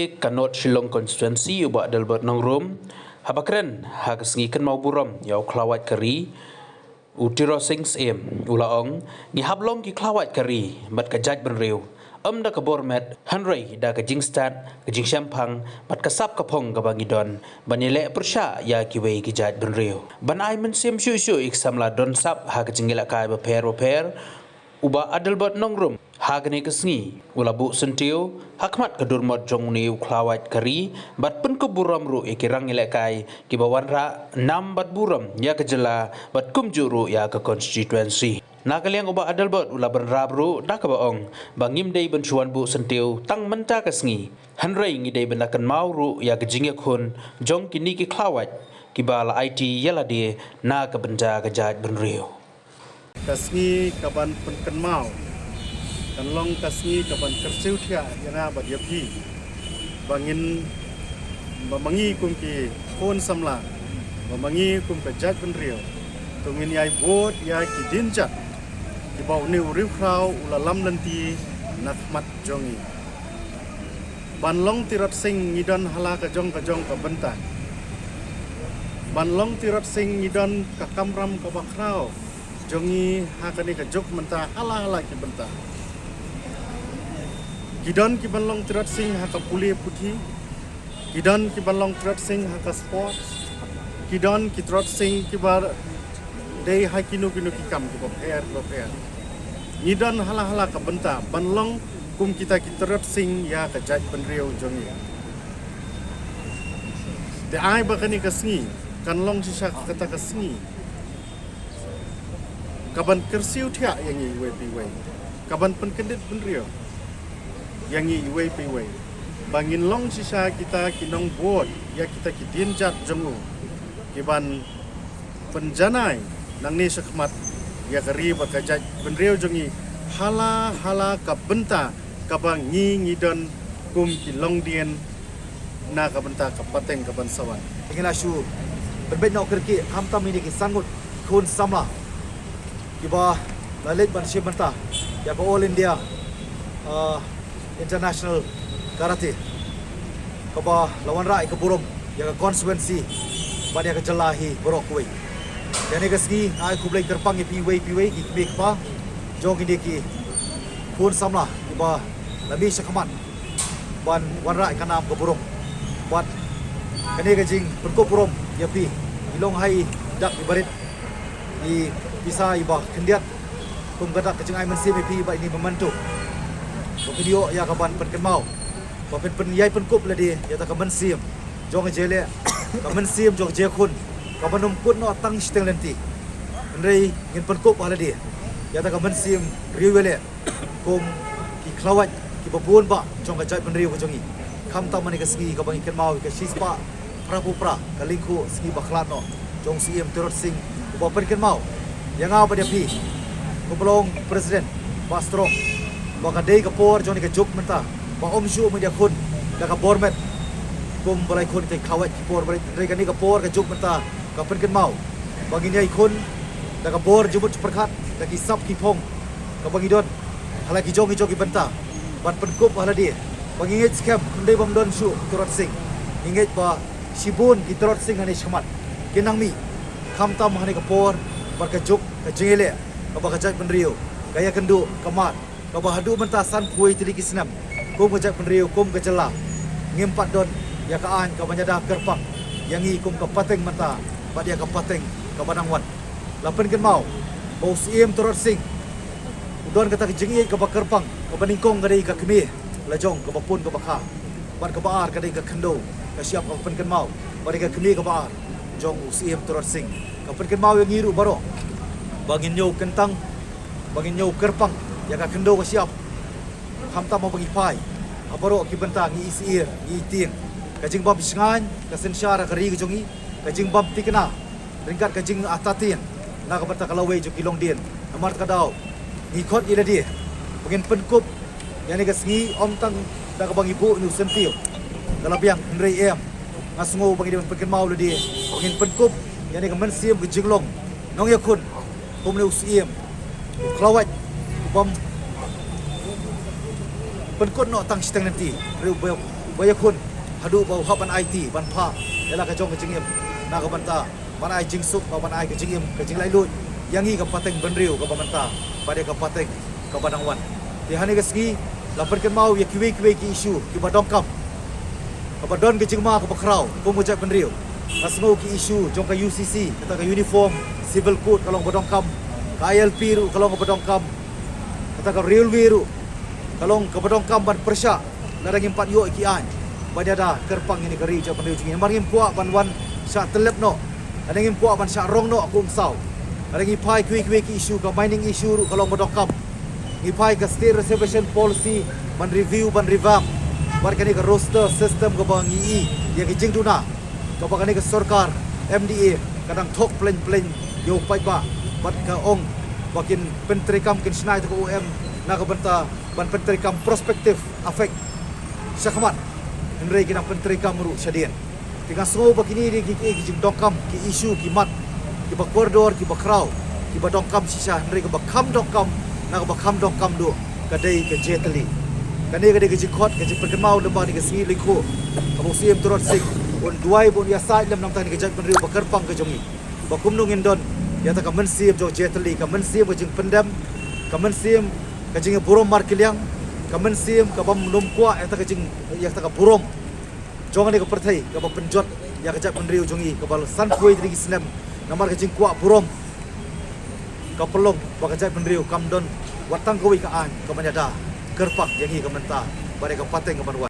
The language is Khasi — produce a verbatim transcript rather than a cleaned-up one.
ka North Shillong Constituency u Bah Adelbert Nongrum, haba kren ha ka sngi kynmaw burom ïa u khlawait ka ri, u Tirot Sing Syiem, u la ong, ngi hap long ki khlawait ka ri bad ka jaitbynriew, ym da ka bor met, hynrei da ka jingstad, ka jingshemphang bad ka sap ka phong kaba ngi don ban ïaleh pyrshah ïa kiwei ki jaitbynriew. Ban ai mynsiem shuh shuh ïa ki samla don sap ha ka jingïalehkai bapher bapher, u Bah Adelbert Nongrum ha kane ka sngi u la buh syntiew ha khmat ka durmot jong une u khlawait ka ri bad pynkup burom ruh ïa ki rangïalehkai kiba wanrah nam bad burom ïa ka jylla bad kumjuh ruh ïa ka constituency. Na ka liang u Bah Adelbert u la bynrap ruh da kaba ong ba ngim dei ban shu wan buh syntiew tang mynta ka sngi, hynrei ngi dei ban da kynmaw ruh ïa ka jingïakhun jong kine ki khlawait kiba la aiti ïa lade na ka bynta ka jaitbynriew. Ka sngi kaban pynkynmaw kan long ka sngi kaban kyrsiew thiah ïa nga bad ïa phi, ba ngin, ba ma ngi kum ki khun samla, ba ma ngi kum ka jaitbynriew, to ngin ïai bud ïa ki dienjat kiba une u riewkhraw u la lam lynti na khmat jong ngi. Ban long Tirot Sing ngi don ha la ka jong ka jong ka bynta. Ban long Tirot Sing ngi don ka kamram kaba khraw jong ngi ha kane ka juk mynta ha la ha la ki bynta. Ki don kiban long Tirot Sing ha ka pule puthi. Ki don kiban long Tirot Sing ha ka sports. Ki don ki Tirot Sing kiba dei ha kino kino ki kam kiba pher kiba pher. Ngi don ha la ha la ka bynta ban long kum kita ki Tirot Sing ïa ka jaitbynriew jong ngi. Te ai ba kane ka sngi kan long shisha kata ka sngi kaban kyrsiew thiah ïa ngi iwei pa iwei, kaban pynkyndit bynriew ïa ngi iwei pa iwei, ba ngin long shisha kita ki nongbud ïa kita ki dienjat jong u, kiban pynjanai nangne shakhmat ïa ka ri bad ka jaitbynriew jong ngi ha la ha la ka bynta kaba ngi ngi don kum ki longdien na ka bynta ka pateng kaban sa wan. Ngi la shu pynbeit noh kyrkieh khamtam ïa kine ki san ngut khun samla kiba la leit ban shim bynta ïa ka All India, uh, International Karate, kaba la wanrah ïa ka burom ïa ka constituency bad ïa ka jylla hi baroh kawei. Ïa kane ka sngi nga ai khublei kyrpang ïa phi iwei pa iwei ki kmie ki kpa jong kine ki khun samla kiba la mih shakhmat ban wanrah ïa ka nam ka burom. Bad kane ka jingpynkup burom ïa phi, i long ha i dak iba rit, i pisa iba khyndiat kum ka dak ka jingai mynsiem ïa phi bad ine i memento ba phin ïoh ïa kaban pynkynmaw, ba phin pynïai pynkup lade ïa kata ka mynsiem jong ka jingïaleh, ka mynsiem jong ka jingïakhun kaban ym kut noh tang shiteng lynti, hynrei ngin pynkup ha lade ïa kata ka mynsiem riewïaleh kum ki khlawait kiba bun bah jong ka jaitbynriew ka jong ngi. Khamtam ha kane ka sngi kaba ngi kynmaw ïa ka shispah phraphew phra ka lyngkhuh sngi bakhlad noh jong u Syiem Tirot Sing, uba pynkynmaw ïa nga bad ïa phi kum ba long President Bah Strong, ba ka dei ka por jong kane ka juk mynta ba ym shuh ban ïakhun da ka bor met kum ba la ïakhun ïa ki khlawait ki por ba la, hynrei kane ka por ka juk mynta ka pynkynmaw ba ngin ïakhun da ka bor jingmut jingpyrkhat, da ki sap ki phong kaba ngi don ha la ki jong ki jong ki bynta, ban pynkup ha lade ba ngi ngeit skhem ym dei bym don shuh u Tirot Sing, ngi ngeit ba shibun ki Tirot Sing hane shakhmat kin nang mih. Khamtam ha kane ka por bad ka juk ka jingïaleh kaba ka jaitbynriew ka ïakynduh ka mad, kaba haduh mynta sanphew wei tylli ki snem kum ka jaitbynriew kum ka jylla ngim pat don ïa ka aiñ kaban ïada kyrpang ïa ngi kum ka pateng mynta bad ïa ka pateng kaba nang wan. La pynkynmaw ba u Syiem Tirot Sing u don kata ka jingïeit kaba kyrpang, kaba nyngkong ka dei ka kmie lajong kaba pun kaba kha, bad kaba ar ka dei ka khyndew ka shyiap, kaba pynkynmaw ba dei ka kmie kaba ar jong u Syiem Tirot Sing. Ka pynkynmaw ïa ngi ruh baroh ba ngin ñiew kyntang, ba ngin ñiew kyrpang ïa ka khyndew ka shyiap. Khamtam haba ngi phai ha baroh ki bynta, ngi isyier ngi itieng, ka jingbym shngaiñ ka synshar ha ka ri ka jong ngi, ka jingbym thikna ryngkat ka jingartatien na ka bynta ka lawei jong ki longdien. Namar kata ka daw ngi khot ïa lade ba ngin pynkup ïa kane ka sngi ym tang da kaba ngi buh ïa u syntiew ka la biang, hynrei em, nga sngew ba ngi dei ban pynkynmaw lade ba ngin pynkup ïa kane ka mynsiem ka jinglong nongïakhun kum une u syiem u khlawait u bym pynkut noh tang shiteng lynti, hynrei u ba, u ba ïakhun haduh ba u hap ban aiti ban phah ïa la ka jong ka jingim na ka bynta ban ai jingsuk, ba ban ai ka jingim, ka jinglaitluid ïa ngi ka pateng bynriew kaba mynta bad ïa ka pateng kaba dang wan. Te ha kane ka sngi la pynkynmaw ïa kiwei kiwei ki issue kiba donkam, kaba don ka jingma kaba khraw kum ka jaitbynriew. Nga sngew ki issue jong ka U C C, kata ka uniform, civil code ka long ba donkam, ka I L P ruh ka long ba donkam, kata ka railway ruh ka long kaba donkam ban pyrshah lada ngim pat ïoh ki aiñ ban ïada kyrpang ïa kane ka ri jaitbynriew jong ngi. Namar ngim kwah ban wan shah tyllep noh, lada ngim kwah ban shah rong noh ha ka umsaw. Lada ngi phai kiwei kiwei ki issue, ka mining issue ruh ka long ba donkam. Ngi phai ka State Reservation Policy ban review, ban revamp, bad kane ka roster system kaba ngi i ïa ka jingduna kaba kane ka sorkar M D A ka dang thok plein plein ïa u paidbah bad ka ong ba kin pyntreikam, kin shna ïa ka O M na ka bynta ban pyntreikam prospective effect shakhmat, hynrei ki nang pyntreikam ruh shadien. Te nga sngew ba kine dei ki, ki, ki jingdonkam, ki issue, ki mat kiba kordor, kiba khraw, kiba donkam shisha, hynrei kaba kham donkam, na kaba kham donkam duh ka dei ka jia tylli. Kane ka dei ka jingkhot, ka jingpynkynmaw lyngba kane ka sngi lyngkhuh kaba u Syiem Tyrot Sing un duwai ba un ïasaid lem namar kane ka jaitbynriew ba kyrpang ka jong ngi, ba kumno ngin don ïa kata ka mynsiem jong jia tylli, ka mynsiem ka jingpyndem, ka mynsiem ka jingïaburom markylliang, ka mynsiem ka bym nym kwah ïa kata ka jing, ïa kata ka burom jong kane ka pyrthei kaba pynjot ïa ka jaitbynriew jong ngi kaba la san phew tylli ki snem namar ka jingkwah burom. Ka pynlong ba ka jaitbynriew kam don wat tang kawei ka aiñ ka ban ïada kyrpang ïa ngi ka mynta bad ïa ka pateng ka ban wan.